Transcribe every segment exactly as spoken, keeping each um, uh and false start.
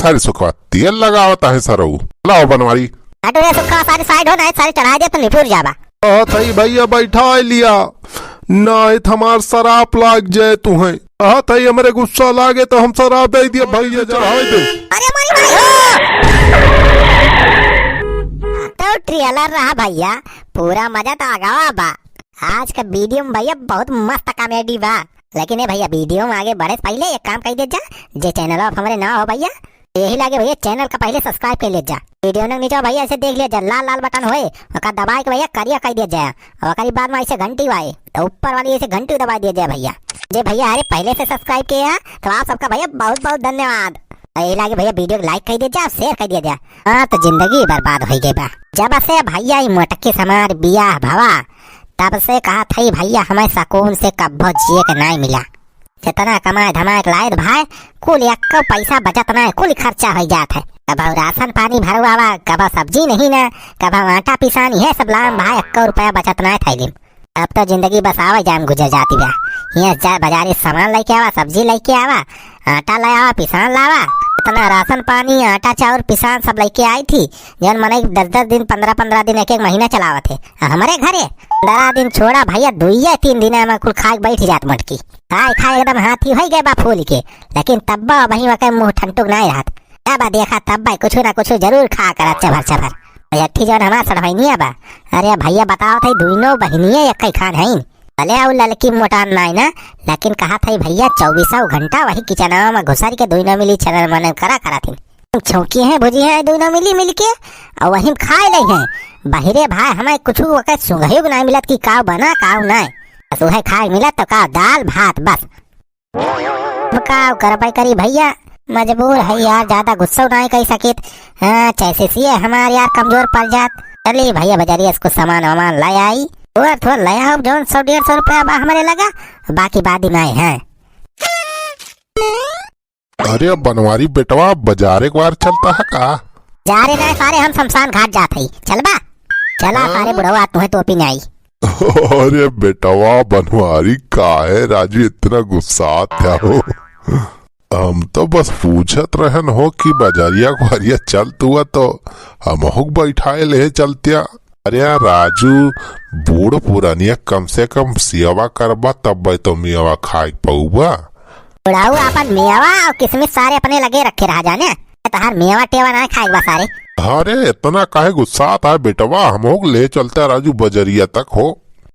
सारे सुखवा तेल लगावत आहे सरऊ। लाओ बनवारी। हटो रे सुखवा, सारे side हो, नाहीं सारे चढ़ाइ दे तो निपुर जाबा। कहत हई भइया बैठाइ लिया, नाहीं त हमार सराप लाग जाए तुहैं। कहत हई हमरे गुस्सा लागे तो हम सराप दइ दिया भइया, चढ़ाइ दे। अरे मोरी माई। तो trailer रहा भइया, पूरा मजा तो आगावा बा। आज का video में भइया बहुत मस्त comedy बा। लेकिन ए भइया, video में आगे बढ़े से पहिले एक काम कइ देत जा, जे channel पर हमरे नवा हो भइया, यही लागे भइया, channel का पहिले subscribe कइ लेत जा। Video के नीचे भइया ऐसे देख लेत जा, लाल लाल button होए, ओका दबाइ के भइया करिया कइ देत जा। और ओकरी बाद में ऐसे घंटी आए, तो ऊपर वाली ऐसे घंटी दबाइ देत जा भइया। जे भइया अरे पहिले से subscribe किहे हैं, तो आप सबका भइया बहुत बहुत धन्यवाद। और यही लागे भइया video को like कइ देत जा, share कइ देत जा। हाँ, तो जिंदगी बर्बाद होइ गई बा। जब से भइया ई मोटकी से हमार बियाह भवा, तब से कहत हई भइया हमें सकून से कब्बो जिए के नाहीं मिला। जितना कमाए धमाए के लायत भाई, कुल एक्को पैसा बचत नाहीं, कुल खर्चा होइ जात है। कबहुँ राशन पानी भरवावा, कबहुँ सब्जी नहीं ना, कबहुँ आटा पिसान, इहे सब लाम भाई, एक्को रुपया बचत नाहीं थैली में। अब तो जिंदगी बस आवे जाए में गुजर जाती बा। हियाँ जा बाजारे से सामान लइके आवा, सब्जी लइके आवा, आटा ले आवा, पिसान लावा। इतना राशन पानी, आटा चाउर, पिसान सब लइके आई थी, जौन मनई दस दस दिन, पन्द्रह पन्द्रह दिन, एक एक महीना चलावत है। आ हमरे घरे पन्द्रह दिन छोड़ा भइया, दुइये तीन दिन में कुल खाए के बैठ जात मोटकी। खाए खाए एकदम हाथी होइ गए बा फूल के, लेकिन तब्बो अबहीं ओके मुँह ठंटुक नाहीं रहत। तब देखा तब कुछ ना कुछ जरूर खा करत चभर चभर। एक ठी जौन हमार सड़हैनिया बा, अरे भइया बतावत हई दुइनो बहिनिये एक्कै खान हईन। भले ऊ ललकी मोटान नाहीं ना, लेकिन कहत हई भइया चउबीसौ घंटा वही किचनवा में घुसर के दुइनो मिली छनर मनर करा करत हईन। छौंकी हैं, भुजी हैं, दुइनो मिली मिलके, और वही में खाए लई हैं। बहिरे भाई, हमें कुछ ओकर सुंघाई भी नाहीं मिलत कि काव बना, काव नाहीं। बस उहे खाए मिलत तो का, दाल भात बस। अब का करबै करी भइया, मजबूर है यार, ज्यादा गुस्सा नाहीं कइ सकित। हाँ, चैसिस हमार यार कमजोर पड़ जात। चली भइया बजरिया से कुछ सामान वामान लइ आई, थोड़ा थोड़ा लइ आओ, जौन सौ डेढ़ सौ रुपया बा हमरे लगा, बाकी बाद में आए हैं। अरे बनवारी बेटवा, बजारे एक बार चलता है का? जा रे ना सारे, हम शमशान घाट जात हई, चलबा? चला हाँ? सारे बुढ़वा, तुहे टोपी नाहीं आई। अरे बेटवा बनवारी, काहे राजू इतना गुस्सात हो? हम तो बस पूछत रहन हो कि बजरिया उजरिया चलत हुआ तो हमहू के बैठाए लेहे चलत्या। अरे राजू, बूढ़ पुरानिया कम से कम सेवा करबा तब तो मेवा खाए के पउबा। बुढ़ऊ आपन मेवा और किसमिस सारे अपने लगे रखे रहा जाने, तोहार मेवा टेवा नाहीं खाए के बा सारे। अरे इतना काहे गुस्सात है बेटवा, हमहू के ले चलत्या राजू बजरिया तक हो।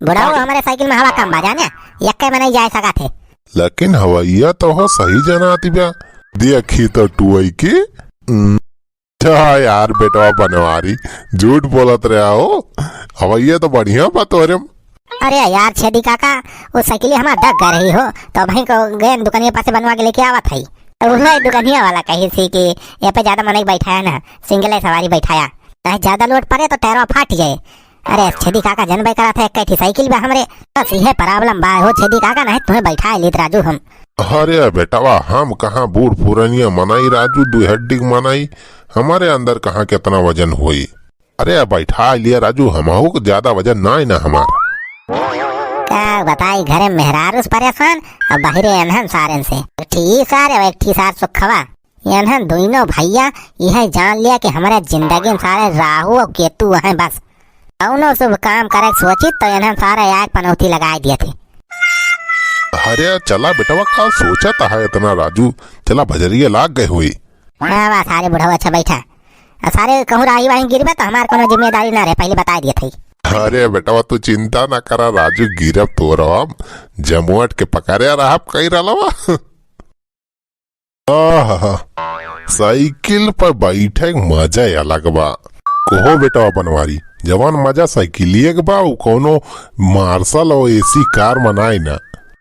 बुढ़ऊ हमरे साइकिल में हवा कम बा जाने, एक्के में नाहीं जाए सकत है। लेकिन हवैया तो हो सही जनाती बा, देखी तो टुअई के। हम्म, जा यार बेटवा बनवारी, झूठ बोलत रहा हो, हवैया तो बढ़िया बा तोरे में। अरे यार छेदी काका, वो साइकिल हमार दग गए रही हो, तो वहीं को गए दुकानिया पास से बनवा के लेके आवत हई। तो वही दुकानिया वाला कही थी कि ये पे ज्यादा मनई बैठाया ना, सिंगल सवारी बैठाया, नाहीं ज्यादा लोड पड़े तो टायरवा फाट जाए। अरे छेदी काका, जनबे करत है, एक्कै ठी साइकिल बा हमरे, बस इहे problem बा हो छेदी काका, नाहीं तुहे बैठाए लेत राजू हम। अरे बेटवा, हम कहाँ बूढ़ पुरनिया मनई राजू, दुई हड्डी के मनई, हमरे अंदर कहाँ केतना वजन होई। अरे बैठाए लिया राजू, हमहू के ज्यादा वजन नाहीं ना हमार। का बताई, घरे मेहरारू से परेशान, अब बहिरे एनहन सारेन से। एक ठी सार, एक ठी सार सुखवा। एनहन दुइनो भइया इहे जान लिया कि हमरे जिंदगी में सारे राहु और केतु हैं बस। कौनो शुभ काम करे के सोचित तो एनहन सारे आग पनौती लगाए दिए थे। अरे चला बेटवा, का सोचत है इतना राजू, चला बजरिया लाग गए हुई। हाँ बा सारे बुढ़ऊ, अच्छा बैठा। आ सारे कहूँ राही वाही गिरबे तो हमार कौनो जिम्मेदारी ना रहे, पहिले बताए दिए थे। अरे बेटवा तू चिंता ना करा राजू, गिरब तोरो हम, जमुअट के पकड़े रहब कई रहलवा। आहा, साइकिल पर बैठे के मजा ही अलग बा। कहो बेटवा बनवारी, जवान मजा साइकिलिए के बा, उ कौनो मार्शल और एसी कार में नाहीं ना।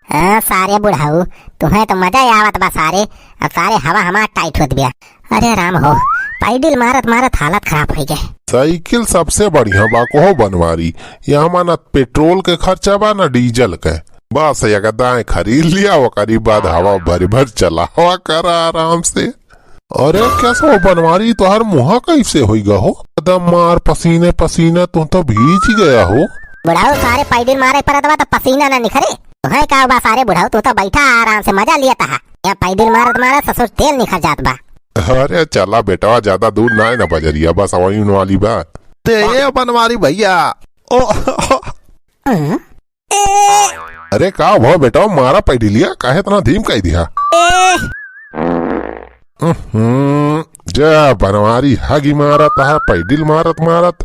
हाँ सारे बुढ़ऊ, तुहे तो मजा ही आवत बा सारे। अब सारे हवा हमार टाइट होत बिया। अरे राम हो, पैडल मारत मारत हालत खराब होइ गए। साइकिल सबसे बढ़िया बा कहो बनवारी, यहाँ ना पेट्रोल के खर्चा बा ना डीजल के। बस एक दाएं खरीद लिया, ओकरी बाद हवा भर भर चलावा करा आराम से। अरे कैसे हो बनवारी, तोहार मुँह कैसे होई गा हो? एकदम मार पसीने पसीने, तू तो भीज गया हो। बुढ़ऊ सारे पैडल मारे परत बा तो पसीना ना निखरे। तुहे का बा सारे बुढ़ऊ, तू तो बैठा आराम से मजा लिया तहा। यहाँ पैडल मारत मारत ससुर तेल निखर जात बा। अरे चला बेटवा, ज्यादा दूर नाहीं ना बजरिया, बस अवहीं वाली बा। ते ये बनवारी भइया। ओ, हम्म? ए, अरे का भवा बेटवा, मारा पैडिलिया, काहे इतना धीम कइ दिहा? ए। हम्म, जा बनवारी हगी मारत है, पैडिल मारत मारत।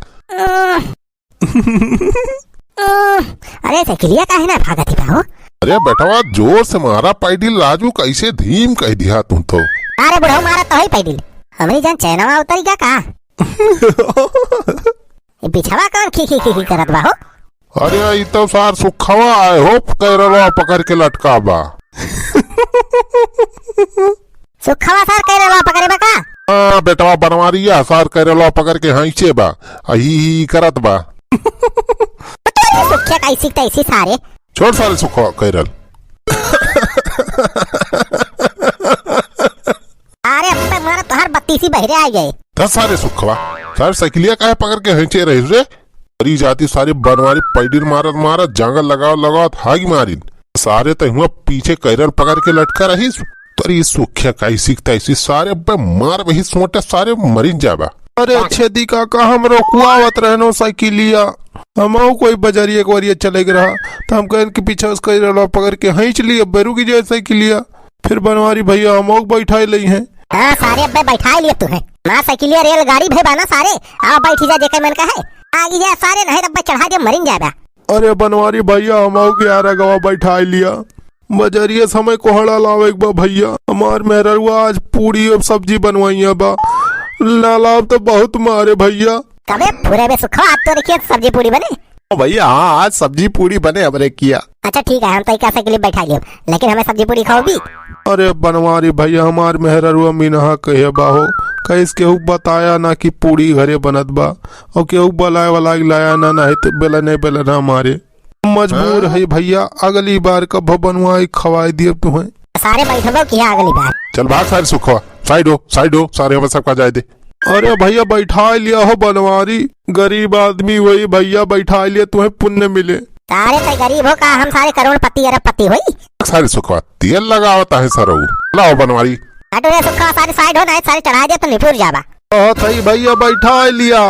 अरे साइकिलिया काहे ना भागत ही बा हो? अरे बेटवा, जोर से मारा पैडिल, राजू कैसे धीम कइ दिहा तू तो। अरे बुढ़ऊ, मारत तो है पैडिल, हमरी जान चैनवा उतरी गा का? ये पिछवा कौन खी खी खी खी करत बा हो? अरे ई तो सार सुखवा आए हो, कैरलवा पकड़ के लटका बा। सुखवा सार कैरलवा पकड़े बा का? हाँ बेटवा बनवारिया, सार कैरलवा पकड़ के हाँइचे बा, आ ही ही करत बा। तो ये सुखिया कैसी तैसी सारे। छोड़ सारे सुखवा कैरल। अरे अब तक मारा तोहार बत्तीसी बहिरे आ गए। दस सारे सुखवा, सारे साइकिलिया काहे पकड़ के हाँइचे रहिस रे? अरे जाती सारे बनवारी पैडिल मारत मारत जंगल लगावत लगावत हागी मारिन। सारे त हुआ पीछे कैरल पकड़ के लटका रहिस। तोरी सुखिया कैसी तैसी सारे अब्बे मार वही सोटे सारे मरिन जाबा। अरे छेदी काका, हम रोकुआवत रहनो साइकिलिया, हमहू कोई बजरिया के वरिया चले के रहा, त हम कहन कि पीछे से कैरलवा पकड़ के हाँइच ली, अब्बे रुक जाए साइकिलिया। फिर बनवारी भइया हमहू के बैठाई लइहें। हाँ सारे अब्बे बैठाई लिए तुहे। माँ साइकिलिया रेलगाड़ी भे बा ना सारे, आवा बैठी जा जेकर मन का है। आगी जा सारे, नहीं त अब्बे चढ़ा दे मरिन जाबा। अरे बनवारी भइया हमहू के यार अगवा बैठाई लिया। बजरिया से हमें कोहड़ा लावे के बा भइया। हमार मेहररुआ आज पूड़ी और सब्जी बनवाइया बा। ना लाव तो बहुत मारे भइया। कबे पूरे बे सुखवा, आज तोरे किया सब्जी पूड़ी बने? ओ भइया, हाँ, आज सब्जी पूड़ी बने हमरे किया। अच्छा ठीक है, हम तो इका साइकिल बैठा लियो, लेकिन हमें सब्जी पूड़ी खाओ भी। अरे बनवारी भइया, हमार मेहररुआ मिनहा कहे बा हो, कहिस केहू बताया ना कि पूड़ी घरे बनत बा, और केहू बलाए वाला लाया ना, नहीं तो बेला नहीं बेला ना मारे। मजबूर हाँ? है भइया, अगली बार कब बनवाई खवाई दिए तुहें। सारे बैठबो किया अगली बार। चल भाग सारे सुखवा, साइड हो, साइड हो, सारे हमें सबका जाए दे। अरे भइया बैठा लिया हो बनवारी, गरीब आदमी वही भइया बैठा लिया, तुहें पुण्य मिले। सारे तै गरीब हो का, हम सारे करोड़पति अरबपति होई। सारे सुखवा तेल लगावत है सरऊ, लाओ बनवारी। हटो रे सुखवा, सारे साइड हो, नहीं सारे चढ़ा दे तो निपुर जाबा। कहत हई भइया बैठा लिया,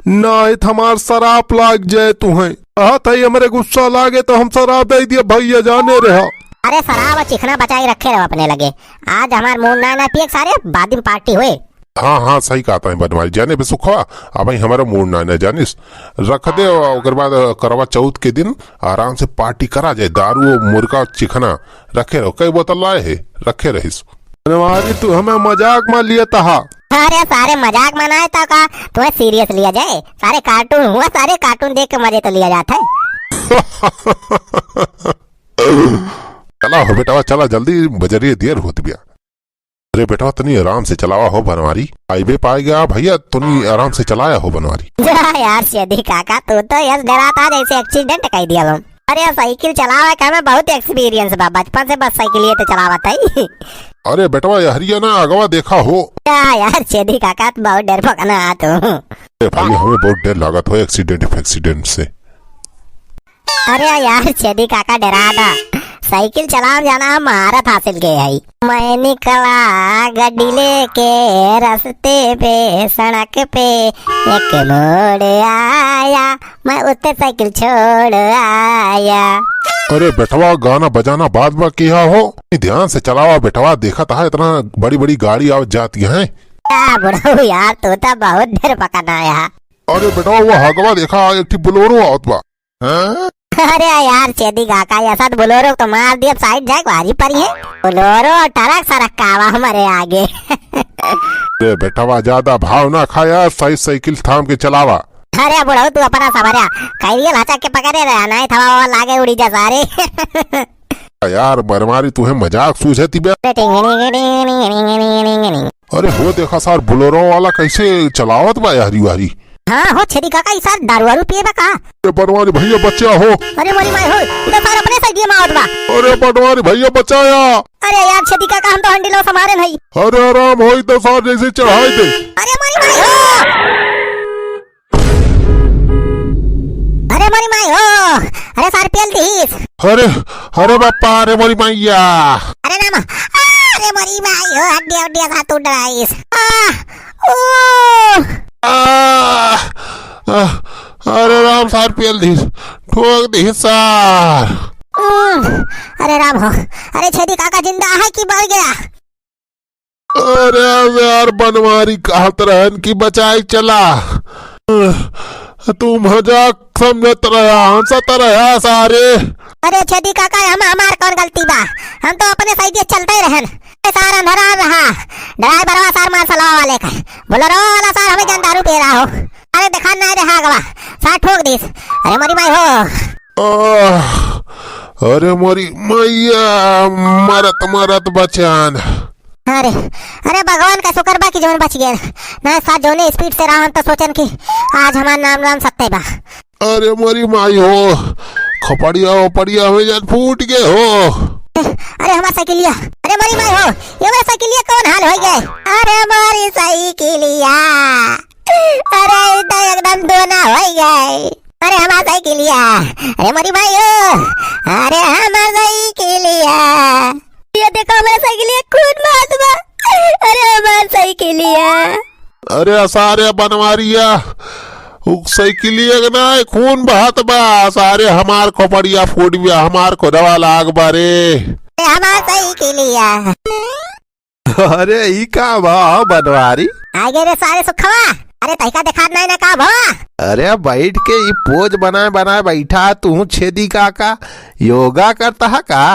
नाहीं त हमार सराप लाग जाए तुहें। कहत हई हमरे गुस्सा लागे तो हम सराप दे दिए भइया, जाने रहा। अरे सराप चिखना बचाई रखे रहो अपने लगे, आज हमार मूड ना ना पिए सारे, बाद में पार्टी होए। हाँ हाँ सही कहत है बनवारी, जाने बे सुखवा, अब ही हमारा मूड ना ना जानिस, रख दे और ओकर बाद करवा चौथ के दिन आराम से पार्टी करा जाए, दारू और मुर्गा चिखना रखे रहो, कई बोतल लाए है रखे रहिस। बनवारी तू हमें मजाक में लिया तहा। अरे सारे मजाक में ना है तो का, तुम्हें सीरियस लिया जाए? सारे कार्टून हुआ, सारे कार्टून देख के मजे तो लिया जाता है। चला हो बेटवा, चला जल्दी, बजरिए देर होत बिया। अरे बेटवा तनी आराम से चलावा हो बनवारी, आइबे पाए गया भइया, तनी आराम से चलाया हो बनवारी। जा यार छेदी काका, तू तो यस डराता जैसे एक्सीडेंट कइ दिया हम। अरे, साइकिल चलावे का में बहुत एक्सपीरियंस बा, बचपन से बस साइकिल ये तो चलावत है। अरे बेटवा, यहरिया ना अगवा देखा हो। का यार, छेदी काका, तू बहुत डरपोकना आ तू। ए भाई, हमें बहुत डर लागत हो एक्सीडेंट फैक्सीडेंट से। अरे यार, छेदी काका डरा दा, साइकिल चलावे जाना हम महारत हासिल के है। मैं निकला गड्डी लेके रस्ते पे, सड़क पे एक मोड़ आया, मैं उत्ते साइकिल छोड़ आया। अरे बेटवा, गाना बजाना बाद में किया हो, ध्यान से चलावा बेटवा, देखत हा इतना बड़ी बड़ी गाड़ी आवत जाती है। आ बुढ़ऊ यार, तू तो बहुत डरपोकना आया। अरे बेटवा, वो हगवा देखा, एक ठी बोलेरो आवत बा। हाँ? अरे यार छेदी काका, ऐसा तो बोलेरो तो मार दिया, साइड जाए भारी परी है। बोलेरो और ट्रक सरक का आवा हमारे आगे। अरे बेटवा, ज्यादा भाव ना खाया, सही साइकिल थाम के चलावा। अरे बुढ़ऊ, तू अपना सवरिया कह दिया, लाचा के पकड़े रहा, नहीं थवा लागे उड़ी जा सारे। यार बनवारी, तुहे मजाक सूझे ती बे। अरे हो देखा सार, बोलेरो वाला कैसे चलावत बा यारी वारी। हाँ हो छेदी काका, ई सार दारू वारू पिए बा का? अरे बनवारी भइया बचा हो। अरे मोरी माई हो, ई तो सार अपने साइड में आवत बा। अरे बनवारी भइया बचाया। अरे यार छेदी काका, हम तो हंडी लो समारे नहीं। अरे आराम होई तो सार जैसे चढ़ाई दे। अरे मोरी माई हो। अरे मोरी माई हो, अरे सार पेल दीस। अरे, अरे बापा, अरे मोरी मैया। अरे रामा, आ, अरे मोरी माई हो, हड्डिया, हड्डिया सा टूट रहा है इस। आ, ओ। आ, आ, अरे राम सार, पेल दिहिस, ठोक दिहिस सार। उम, अरे राम हो, अरे छेदी काका जिंदा है कि मर गया? अरे यार, बनवारी कहत रहन कि बचाए चला, तू मजाक समझत रहा, हंसत रहा सारे। अरे छेदी काका, हम, हमार कौन गलती बा? हम तो अपने सही चलते ही रहन। ए सार अंधरा रहा, ड्राइवरवा सार मार सलवा वाले का, बोलेरो वाला सार हमें जन दारू पी रहा हो। अरे देखा नहीं रहा गवा, सार ठोक दिस। अरे मोरी माई हो। आह, अरे मोरी मैया, मरत मरत बचान। अरे, अरे भगवान का शुक्र बा कि जौन बच गए। ना सार, जौने स्पीड से रहा, हम तो सोचन कि आज हमार नाम नाम सत्य बा। अरे मोरी माई हो, खोपड़िया ओपड़िया हो जान फूट गए हो। अरे हमार साइकिलिया, अरे मोरी माई हो, ये हमार साइकिलिया कौन हाल हो गए? अरे मोरी साइकिलिया, अरे ई तो एकदम दोना हो गए। अरे हमार साइकिलिया, अरे मोरी माई हो, अरे हमार साइकिलिया। ये देखो हमार साइकिलिया खून बहत बा। अरे हमार साइकिलिया। अरे सारे बनवारिया, उ साइकिलिया के ना खून बहत बा, सारे हमार खोपड़िया फूट गया, हमार खुदवा लाग बा रे। अरे हमार साइकिलिया। अरे, ई का बा, बनवारी? आगे रे सारे सुखवा। अरे, तहिका देखात नहीं ना का भवा? अरे, बैठ के ई पोज बनाए, बनाए बैठा तू छेदी काका, योगा करता है का?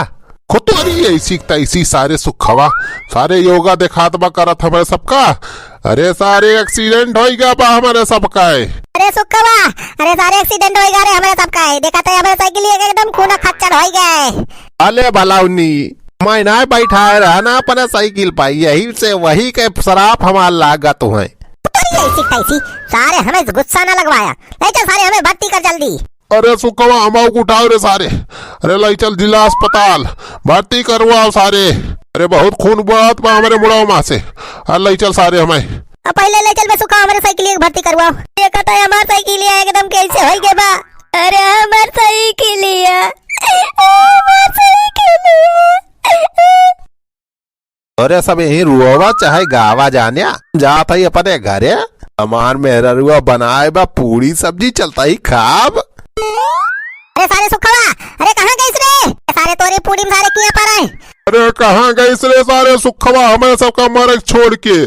खुतोरी ऐसी तैसी सारे सुखवा, सारे योगा देखात बा करत हमें सबका। अरे, सारे एक्सीडेंट होई गया बा हमारे सबका है। अरे सुखवा, अरे सारे एक्सीडेंट होई गया रे हमारे सबका है। देखा तो हमारे साइकिल एकदम खून खच्चर होई गए। अले भलाउनी, मैं ना बैठाए रहा ना अपना साइकिल पर, यही से वही के शराब हमार लागत हुए। अरे ऐसी तैसी, सारे हमें गुस्सा ना लगवाया। ले चल सारे, हमें भर्ती कर जल्दी। अरे सुखवा, हमाऊ को उठाओ रे सारे। अरे ले चल जिला अस्पताल, भर्ती करवाओ सारे। अरे बहुत खून बहत बा हमारे मुड़ाओ माँ से। अरे ले चल सारे हमें। अब पहले ले चल बे सुखवा, हमारे साइकिल एक भर्ती करवाओ। देखा तो हमार साइकिल एकदम कैसे होई गए बा। अरे हमार साइकिलिया, हमार साइकिलिया। अरे सब यहीं रुआवा चाहे गावा जान्या, जात ही अपने घरे। हमार मेहररुआ बनाए बा पूड़ी सब्जी, चलता ही खाब। अरे सारे सुखवा, अरे कहाँ गइस रे? सारे तोरी पूड़ी में सारे किया पर आए। अरे कहाँ गइस रे सारे सुखवा, हमें सबका मरक छोड़ के।